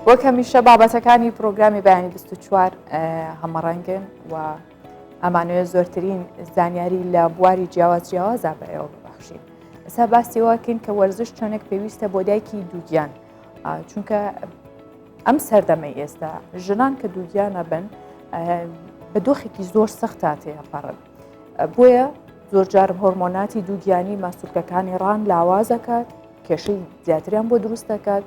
وەک هەمیشە بابەتەکانی پرۆگرامی بەیانی 24 هەمەڕەنگن و ئەمانەوێت زۆرترین زانیاری لە بواری جیاواز جیاوازا بە ئێوە ببەخشین. ئێستا باسی واکەین کە وەرزش چۆنێک پێویستە بۆ دایکی دووگیان چونکە ئەم سەردەمەی ئێستا ژنان کە دووگیانە بن بە دۆخێکی زۆر سەختا تێپەڕن بۆیە زۆرجار هۆرمۆناتی دووگیانی ماسولکەکانی ڕان لاوازەکات کێشەی زیاتریان بۆ دروست دەکات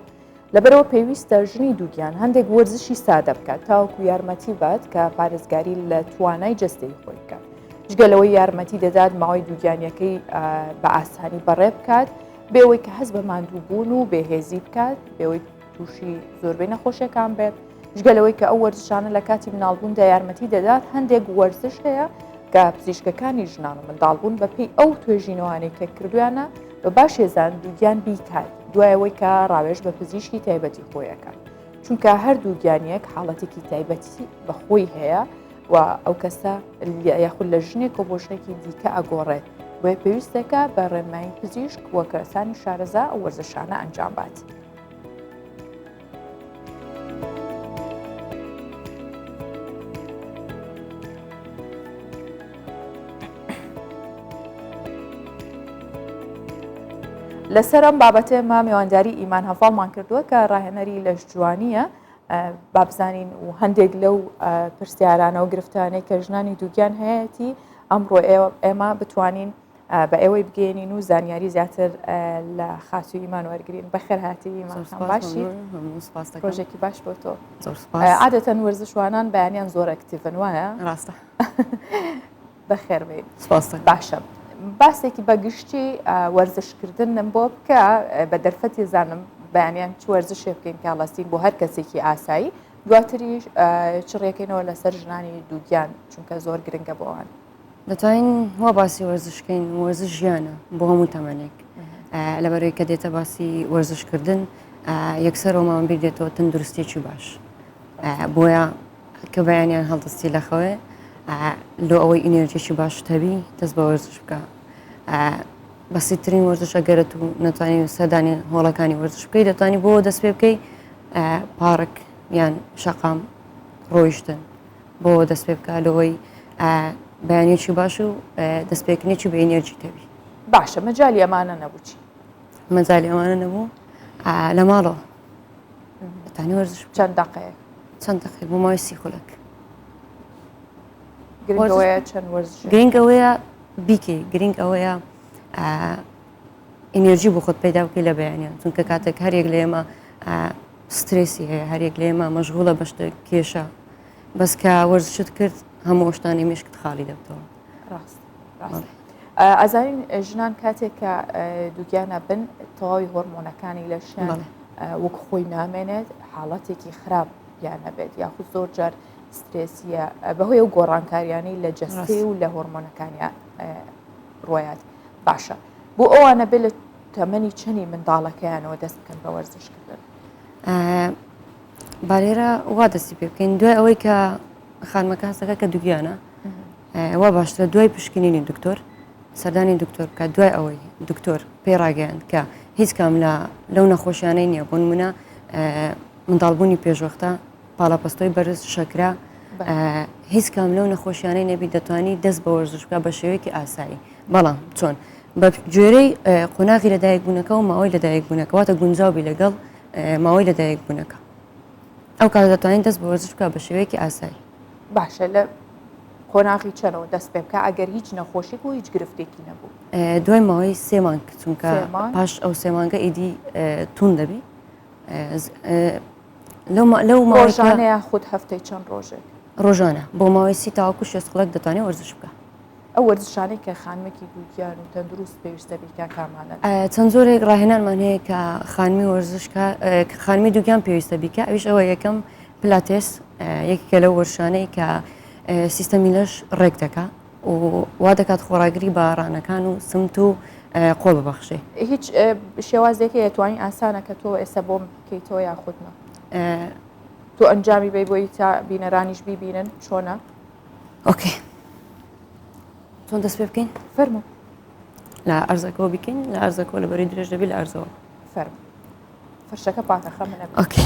لەبەرئەوە پێویستە ژنی دووگیان هەندێک وەرزشی سادە بکات تاوەکو یارمەتی بات کە پارێزگاری لە توانای جەستەی خۆی بکات. جگە لەوەی یارمەتی دەدات ماوەی دووگیانیەکەی بە ئاسانی بەڕێ بکات بێەوەی کە هەست بە ماندووبوون و بێهێزی بکات بێەوەی تووشی زۆربەی نەخۆشیەکان بێت جگە لەوەی کە ئەو وەرزشانە لە کاتی مناڵبووندا یارمەتی دەدات هەندێک وەرزش هەیە کە پزیشکەکانی ژنان و منداڵبوون بەپێی ئەو توێژینەوانەی کە کردویانە بە باشێزان دووگیان بیکات دوای ئەوەی کە ڕاوێژ بە پزیشکی تایبەتی خۆی ئەکات چونکە هەر دووگیانیەک حاڵەتێکی تایبەتی بە خۆی هەیە و ئەو کەسە یاخود لە ژنێک و بۆ ژنێکی دیکە ئەگۆڕێت بۆیە پێویستەکە بە ڕێنمایی پزیشک و کەسانی شارەزا ئەو وەرزشانە ئەنجام بات. لەسەر ئەم بابەتە ئێمە میوانداری ئیمان هەڤاڵمان کردووە کە ڕاهێنەری لەشجوانییە با بزانین و هەندێک لەو پرسیارانە و گرفتانەی کە ژنانی دووگیان هەیەتی ئەمڕۆ ئێمە بتوانین بە ئێوەی بگەێنین و زانیاری زیاتر لە خاتوو ئیمان وەرگین. بەخێر هاتی ئیمان باشی ڕۆژێکی باش بۆ تۆ. عادەتەن وەرزشوانان بەیانیان زۆر active ن وایە؟ ڕاستە. بەخێر بێی. باشە باسێکی بە گشتی وەرزشکردنم بۆ بکە بە دەرفەتی زانم بەیانیان چ وەرزشێ بکەین کە هەڵەسین بۆ هەر کەسێکی ئاسایی دواتریش چڕیەکەینەوە لەسەر ژنانی دووگیان چونکە زۆر گرنگە بۆ ئەوان. دەتوانین وا باسی وەرزش کەین وەرزش ژیانە بۆ هەموو تەمەنێک لەبەرەوەی کە دێتە باسی وەرزشکردن یەکسەر ئەومان بیر دێتەوە تەندروستێکی باش بۆیە کە بەیانیان هەڵدەستی لە خەوێ لۆ ئەوەی ئینێرجیی باشت هەبی دەست بە وەرزش بکە بەسیترین وەرزش ئەگەرت و نەتوانی سەردانی هۆڵەکانی وەرزش بکەی دەتوانی بۆ دەست پێ بکەی پارک یان شەقام ڕۆیشتن بۆ دەست پێ بکە لەوەی بەیانێکی باش و دەستپێکنێکی بە ئینێرجی تەبی. باشە مەجالی ئەمانە نەبوو چی؟ مەجالی ئەمانە نەبوو لە ماڵەوە دەتوانی وەرزش چەند دەقەیەک؟ چەند دەقەیەک بۆ ماوەی 30 خولەک. گرنگ ئەوەیە چەند وەرزش گرنگ ئەوەیە بیکەی گرنگ ئەوەیە ئینێرجی بۆ خۆت پەیدا بکەی لە بەیانیان چونکە کاتێک هەرێک لە ئێمە سترێسی هەیە هەرێک لە ئێمە مەشغوڵە بە شتێک کێشە بەس کە وەرزشت کرد هەموو شتانی مشکت خاڵی دەبتەوە. ڕاست ڕاست ئەزانین ژنان کاتێک کە دووگیانە بن تەواوی هۆرمۆنەکانی لەشیان وەک خۆی نامێنێت حاڵەتێکی خراپ یان نەبێت یاخود زۆر جار سترێسیە بەهۆی ئەو گۆڕانکاریانەی لە جەستەی و لە هۆرمۆنەکانیان ڕۆیات باشە بۆ ئەوانە بێ لە تەمەنی چەنی منداڵەکەیانەوە دەست بکەن بە وەرزشکردن؟ با لێرە وا دەستی پێ بکەین دوای ئەوەی کە خانمەکە هەستەکە کە دوگیانە وا باشترە دوای پشکنینی دکتۆر سەردانی دکتۆر بکات دوای ئەوەی دکتۆر پێی ڕاگەیاند کە هیچ کام لە لەو نەخۆشیانەی نییە بۆ نمونە منداڵبوونی پێشوەختە پاڵەپەستۆی بەرز شەکرە هیچ کام لەو نەخۆشیانەی نەبی دەتوانی دەست بە وەرزش بکە بە شێوەیەکی ئاسایی بەڵام چۆن بە گوێرەی قۆناغی لەدایکبوونەکە و ماوەی لەدایکبوونەکە واتە گونجاو بی لەگەڵ ماوەی لەدایکبوونەکە ئەو کات دەتوانین دەست بە وەرزش بکە بە شێوەیەکی ئاسایی. باشە لە قۆناغی چەنەوە دەست پێ بکە ئەگەر هیچ نەخۆشیک و هیچ گرفتێکی نەبوو؟ دوای ماوەی سێ مانگ چونکە پاش ئەو سێ مانگە ئیدی توند دەبی لەو ڕۆژانە یاخود هەفتەی چەند ڕۆژێک؟ ڕۆژانە بۆ ماوەی 30 تاوەکو 60 خولەک دەتوانێت وەرزش بکە. ئەو وەرزشانەی کە خانمێکی دووگیان و تەندروست پێویستە بیکا کامانەن؟ چەند جۆرێک ڕاهێنانمان هەیە کە خانمی وەرزشکار کە خانمی دووگیان پێویستە بیکا ئەویش ئەوە یەکەم پلاتێس یەکێکە لەو وەرزشانەی کە سیستەمی لەش ڕێک دەکا و وا دەکات خۆڕاگری بە ڕانەکان و سمت و قۆڵ ببەخشێ. هیچ شێوازێک هەیە توانی ئاسانە کە تۆ ئێستا بۆم بکەیتەوە یاخود نا؟ تۆ ئەنجامی بەی بۆی تا بینەرانیش بیبینن چۆنە؟ okay چۆن دەست پێ بکەین؟ فەرموو. لە ئەرزەکەەوە بیکەین لە ئەرزەکەەوە لە بەری درێژ دەبی لە ئەرزەوە. فەرموو. فەرشەکە پاکە خەم نەبێ. okay.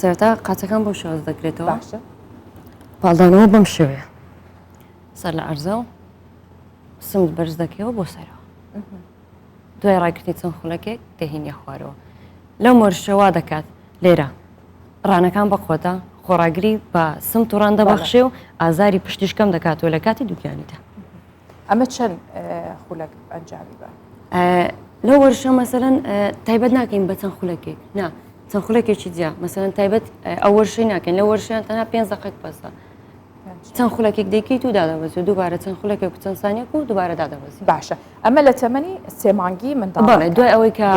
سەرەتا قاچەکان بەو شێواز دەکرێتەوە. باشە. پاڵدانەوە بەم شێوەیە. سەر لە عەرزە و سمت بەرز دەکەیەوە بۆ سەرەوە. دوای ڕاگرتنی چەند خولەکێک دەهینیە خوارەوە. لەم وەرزشە وا دەکات لێرە ڕانەکان بەقوەتە، خۆڕاگری بە سمت و ڕان دەبەخشێ و ئازاری پشتیش کەم دەکاتەوە لە کاتی دووگیانیدا. ئەمە چەند خولەک ئەنجامی بە؟ لەو وەرزشە مەسەلەن تایبەت ناکەین بە چەند خولەکێک نا چەند خولەکێکی جیا مەسەلەن تایبەت ئەو وەرزشەی ناکەین لەو وەرزشیان تەنها پێنج دەقەک بەسە. چەند خولەکێک دەیکەیت و دادەبەزی و دووبارە چەند خولەکێک و چەند سانیەک و دووبارە دادەبەزی. باشە ئەمە لە تەمەنی سێ مانگی منداڵەکە. بەڵێ دوای ئەوەی کە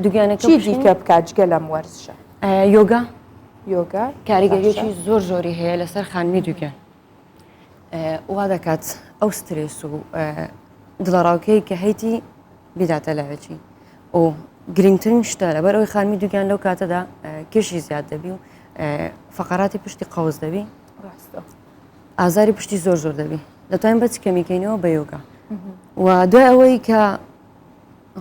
دووگیانەکە چی دیکە بکات جگە لەم وەرزشە؟ یۆگا. یۆگا کاریگەریەکی زۆر زۆری هەیە لەسەر خانمی دووگیان. وا دەکات ئەو سترێس و دڵەڕاوکێی کە هەیتی بیداتە لایەکی و گرنگترین شتە لەبەر ئەوەی خانمی دووگیان لەو کاتەدا کێشی زیاد دەبی و فقراتی پشتی قەوز دەبی ڕاستە ئازاری پشتی زۆر زۆر دەبی دەتوانین بە چ کەمیکەینەوە بە یۆگا و دوای ئەوەی کە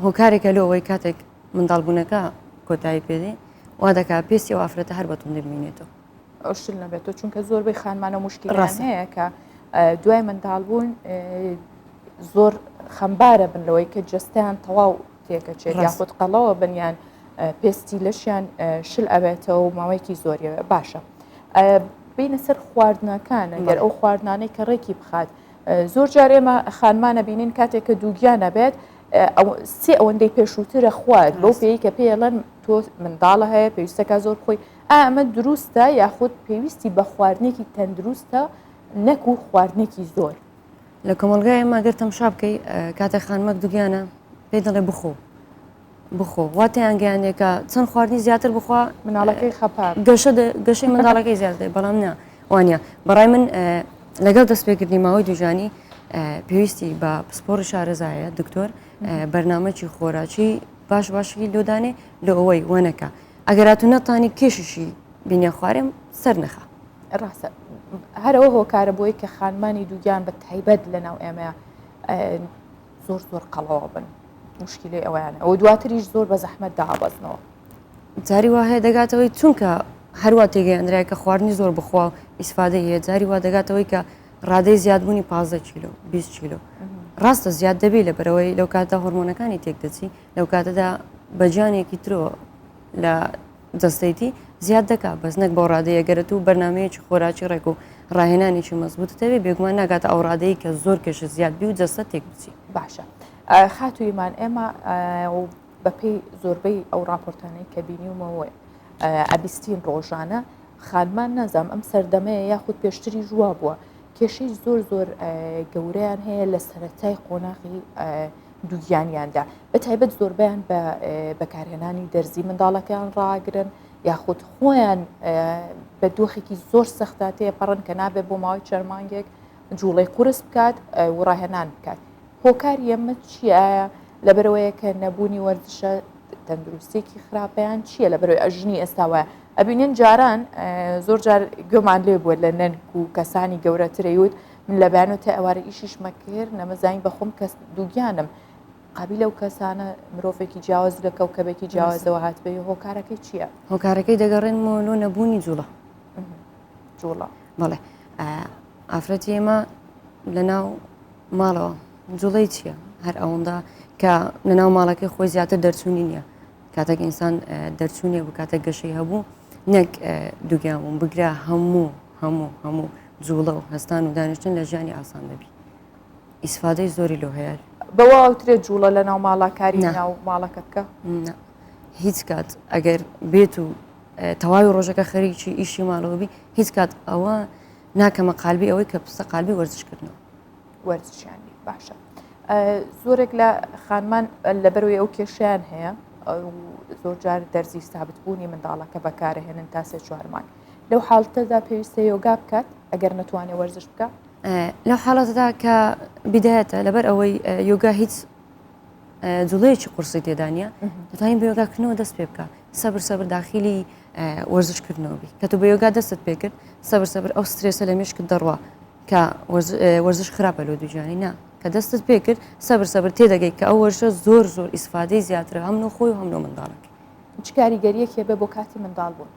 هۆکارێکە لۆ ئەوەی کاتێک منداڵبوونەکە کۆتایی پێدێ وا دەکات پێستی ئەو ئافرەتە هەر بە توندی بمینێتەوە شل نەبێتەوە چونکە زۆربەی خانمانە مشکلیان هەیە کە دوای منداڵبوون زۆر خەمبارە بن لەوەی کە جستیان تەواو تێکەچێت یاخود قەڵەوە بنیان پێستی لەشیان شل ئەبێتەوە و ماوەیەکی زۆریەوە باشە بینە سەر خواردنەکان ئەگەر ئەو خواردنانەی کە ڕێکی بخات زۆر جار ئێمە خانمانە بینین کاتێک کە دووگیان نەبێت سێ ئەوەندەی پێشووترە خوارد بەو پێی کە پێڵەن تۆ منداڵە هەیە پێویستەکە زۆر خۆی ئەمە دروستە یاخود پێویستی بە خواردنێکی تەندروستە نەکو خواردنێکی زۆر. لە کۆمەڵگای ئێمە گەر تەمشا بکەی کاتێک خانمەک دوگیانە پێی دەڵێ بخۆ بخۆ وا تێیان گەیاندێ کە چەند خواردنی زیاتر بخوا مناڵەکەی خەپا گەشە گەشەی منداڵەکەی زیاد دەبێت بەڵام نا وانە بەڕای من لەگەڵ دەستپێکردنی ماوەی دووگیانی پێویستی بە پسپۆڕی شارەزایە دکتۆر بەرنامەکی خۆراکی باش باشی لۆدانێ لۆ ئەوەی وەنەکە ئەگەر هاتوو نەتانی کێشیشی بینە خوارێم سەر نەخا. ڕاستە هەرەوە هۆکارە بۆی کە خانمانی دووگیان بە تایبەت لە ناو ئێمە زۆر زۆر قەڵەوە بن مشکلەی ئەویان ئەوە دواتریش زۆر بە زەحمەت دابەزنەوە. جاری وا هەیە دەگاتەوەی چونکە هەروە تێگەیاندرای کە خواردنی زۆر بخوا و ئیسفادەی هەیە جاری وا دەگاتەوەی کە ڕادەی زیادبوونی 15 کیلۆ 20 کیلۆ ڕاستە زیاد دەبی لە بەرەوەی لەو کاتدا هۆرمۆنەکانی تێک دەچی لەو کاتەدا بە گیانێکی ترەوە لە جەستەیتی زیاد دەکا بەس نەک بەو ڕادەیە گەرە تو بەرنمەیەکی خۆراکی ڕێک و ڕاهێنانێکی مەزبوتت هەبێ بێگومان ناگاتە ئەو ڕادەی کە زۆر کێشە زیاد بی و جەستە تێک بچی. باشە خاتوو ئیمان ئێمە بەپێی زۆربەی ئەو ڕاپۆرتانەی کە بینیومەوە ئەبیستین ڕۆژانە خانمان نازانم ئەم سەردەمەیە یاخود پێشتری ژوا بووە کێشەی زۆر زۆر گەورەیان هەیە لە سەرەتای قۆناغی دووگیانیاندا بە تایبەت زۆربەیان بە بەکارهێنانی دەرزی منداڵەکەیان ڕاگرن یاخود خۆیان بە دۆخێکی زۆر سەختا تێپەڕن کە نابێت بۆ ماوەی چەند مانگێک جوڵەی قورس بکات و ڕاهێنان بکات هۆکاری ئەمە چییە لەبەرەوەیە کە نەبوونی وەرزشە تەندروستێکی خراپیان چییە لەبەرەوەی ئەژنی ئێستا وایە ئەبینین جاران زۆر جار گوێمان لێ بووە لە نەنک و کەسانی گەورەترەیوت من لە بەیانەوە تا ئێوارە ئیشیشمە کرد نەمەزانی بەخۆم کەس دووگیانم قابیل ئەو کەسانە مرۆڤێکی جیاواز لە کەوکەبێکی جیاوازەوە هاتبێ هۆکارەکەی چییە؟ هۆکارەکەی دەگەڕێنمەوە لۆ نەبوونی جوڵە جوڵە بەڵێ ئافرەتی ئێمە لەناو ماڵەوە جوڵەی چییە هەر ئەوەندە کە لەناو ماڵەکەی خۆی زیاتر دەرچوونی نییە کاتێک ئینسان دەرچوونێ بوو کاتێک گەشەی هەبوو نەک دووگیان بووم بگرە هەموو هەموو هەموو جوڵە و هەستان و دانیشتن لە ژیانی ئاسان دەبی ئیسفادەی زۆری لۆ هەیە. بەوە ئەوترێت جوڵە لە ناو ماڵا کاری ناو ماڵەکە بکە؟ نا هیچ کات ئەگەر بێت و تەواوی ڕۆژەکە خەریکی ئیشی ماڵەوە بی هیچ کات ئەوە ناکەمە قالبی ئەوەی کە پستە قالبی وەرزشکردنەوە. وەرزشیان باشە زۆرێک لە خانمان لەبەرەوەی ئەو کێشیان هەیە زۆر جار دەرزی سابت بوونی منداڵەکە بەکارهێنن تا سێ چوار مانگ لەو حاڵتەدا پێویستە یۆگا بکات ئەگەر نەتوانێت وەرزش بکە لەو حاڵەتەدا کە بدایەتە لەبەر ئەوەی یۆگا هیچ جوڵەیەکی قورسی تێدا نییە دەتوانین بە یۆگاکردنەوە دەست پێ بکە سەبر سەبر داخلی وەرزشکردنەوە بی کە تۆ بە یۆگا دەستت پێکرد سەبر سەبر ئەو سترێسە لە مێشکت دەڕوا کە وەرزش خراپە لۆ دووگیانی نا کە دەستت پێکرد سەبر سەبر تێدەگەیت کە ئەو وەرزشە زۆر زۆر ئیسفادەی زیاترە هەم لۆ خۆی و هەم لۆ منداڵەکەی. چ کاریگەریەک هەبێ بۆ کاتی منداڵ بوون؟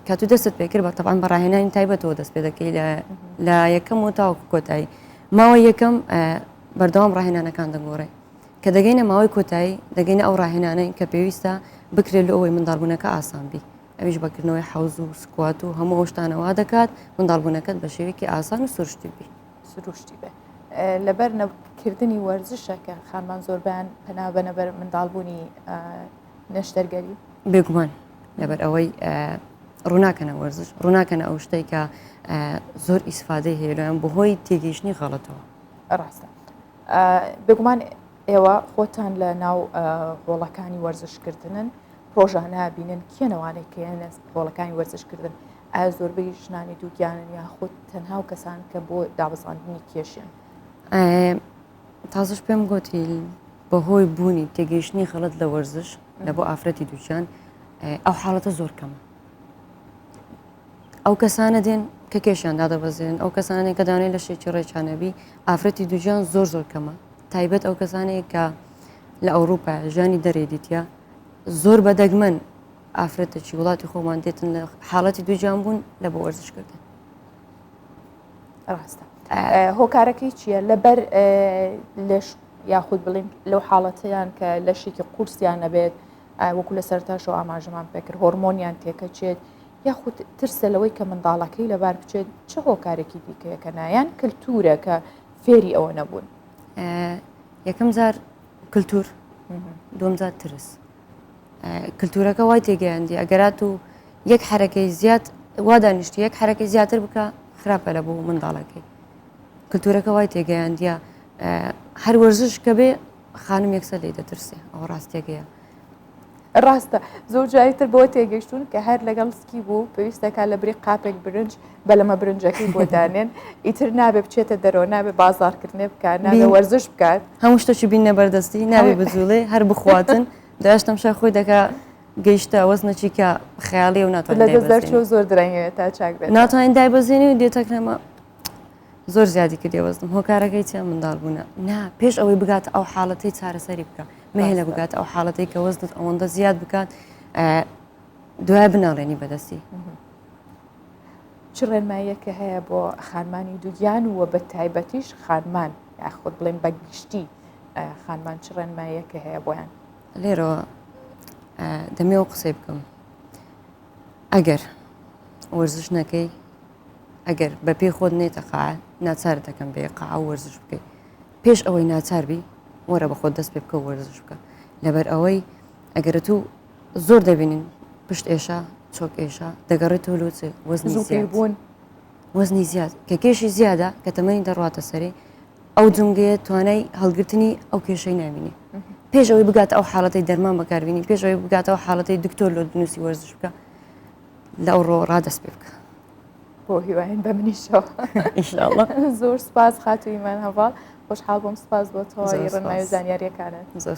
کە تو دەستت پێکرد بە تەبان بە ڕاهێنانی تایبەتەوە دەست پێ دەکەی لە یەکەم و تاوەکو کۆتایی ماوەی یەکەم بەردەوام ڕاهێنانەکان دەگۆڕێ کە دەگەینە ماوەی کۆتایی دەگەینە ئەو ڕاهێنانەی کە پێویستە بکرێت لە ئەوەی منداڵبوونەکە ئاسان بی ئەویش بەکردنەوەی حەوز و squat و هەموو ئەو شتانەوە دەکات منداڵبوونەکەت بە شێوەیەکی ئاسان و سروشتی بی سروشتی بێ لەبەر نەکردنی وەرزشە کە خانمان زۆربیان پەنا بەنە بەر منداڵبوونی نەشتەرگەری؟ بێگومان لەبەر ئەوەی ڕووناکەنە وەرزش ڕووناکەنە ئەو شتێک کە زۆر ئیسفادەی هەیە لەیان بەهۆی تێگەیشتنی غەڵەتەوە. ڕاستە بێگومان ئێوە خۆتان لە ناو هۆڵەکانی وەرزشکردنن ڕۆژانە بینن کێنەوانەی کەێنە هۆڵەکانی وەرزشکردن ئایا زۆربەی ژنانی دووگیانن یاخود تەنها و کەسان کە بۆ دابەزاندنی کێشن؟ تازەش پێم گوتی بەهۆی بوونی تێگەیشتنی غەڵەت لە وەرزش لە بۆ ئافرەتی دووچان ئەو حاڵەتە زۆر کەمە ئەو کەسانە دێن کە کێشیان دادەبەزێن ئەو کەسانێک کە دانێ لە شێکی ڕێچانەبی ئافرەتی دووجان زۆر زۆر کەمە تایبەت ئەو کەسانەیە کە لە ئەوروپا ژیانی دەرێ دیتە زۆر بە دەگمەن ئافرەتەکی وڵاتی خۆمان دێتن لە حاڵەتی دووجان بوون لە بۆ وەرزشکردن ڕاستە هۆکارەکەی چییە لەبەر لەش یاخود بڵین لەو حاڵەتیان کە لەشێکی قورسیان نەبێت وەکو لە سەرتاشەوە ئاماژەمان پێکرد هۆرمۆنیان تێکەچێت یاخود ترسە لەوەی کە منداڵەکەی لەبار بچێت چ هۆکارێکی دیکەیە کە نایان کللتورە کە فێری ئەوە نەبوون یەکەم جار کللتور دوم جار ترس کللتورەکە وای تێگەیاندی ئەگەرات و یەک حرەکەی زیاد وا دانیشتی یەک حرەکەی زیاتر بکە خراپە لە بۆ منداڵەکەی کللتورەکە وای تێگەیاندە هەر وەرزش کە بێ خانم یەکسەر لی دەترسێ ئەو ڕاستیەکەیە. ڕاستە زۆر جاری تر بۆ تێگەیشتون کە هەر لەگەڵ سکی بوو پێویستەکە لە بری قاپێک برنج بەلەمە برنجەکەی بۆ دانێن ئیتر نابێ بچێتە دەرەوە نابێ بازارکردنێ بکات نابێ وەرزش بکات هەموو شتێکی بینە بەردەستی نابێ بجوڵێ هەر بخواتن داشتم شای خۆی دەکا گەیشتە وەزنەکی کە خەیاڵی و ناتوانێت لە دەست دەرچوو زۆر درەنگێت تا چاک بێت ناتوانین دایبەزێنی و دێتەکرەمە زۆر زیادی کردی وەزنم هۆکارەکەی چیە منداڵ بوونە نا پێش ئەوەی بگاتە ئەو حاڵەتەی چارەسەری بکە مەهێلە بگاتە ئەو حاڵەتەی کە وەزنت ئەوەندە زیاد بکات دوای بناڵێنی بەدەستی. چ ڕێنماییەکە هەیە بۆ خانمانی دووگیان و بە تایبەتیش خانمان یاخود بڵێن بە گشتی خانمان چ ڕێنماییەکە هەیە بۆیان؟ لێرەوە دەمێ و قسەی بکەم ئەگەر وەرزش نەکەی ئەگەر بە پێی خۆت نێتە قاعە ناچارت دەکەم بێ قاعە و وەرزش بکەی پێش ئەوەی ناچار بی وەرە بە خۆت دەست پێ بکە و وەرزش بکە لەبەر ئەوەی ئەگەر تو زۆر دەبینین پشت ئێشە چۆک ئێشە دەگەڕێتەوە لۆ چ وەزنی زیاد بوون وەزنی زیاد کە کێشی زیادە کە تەمەنی دەڕواتە سەری ئەو جومگەیە توانای هەڵگرتنی ئەو کێشەی نامینێ پێش ئەوەی بگاتە ئەو حاڵەتەی دەرمان بەکاربینی پێش ئەوەی بگاتەوە حاڵەتەی دکتۆر لۆت بنووسی وەرزش بکە لە ئەوڕۆ ڕا دەست پێ بکە. بۆ هیواین بە منیشەوە. ئینشاءاللە. زۆر سپاس خاتوو ئیمان هەڤاڵ خۆشحاڵ بووم سپاس بۆ تەواوی ڕێنمایی و زانیارییەکانت. زۆر.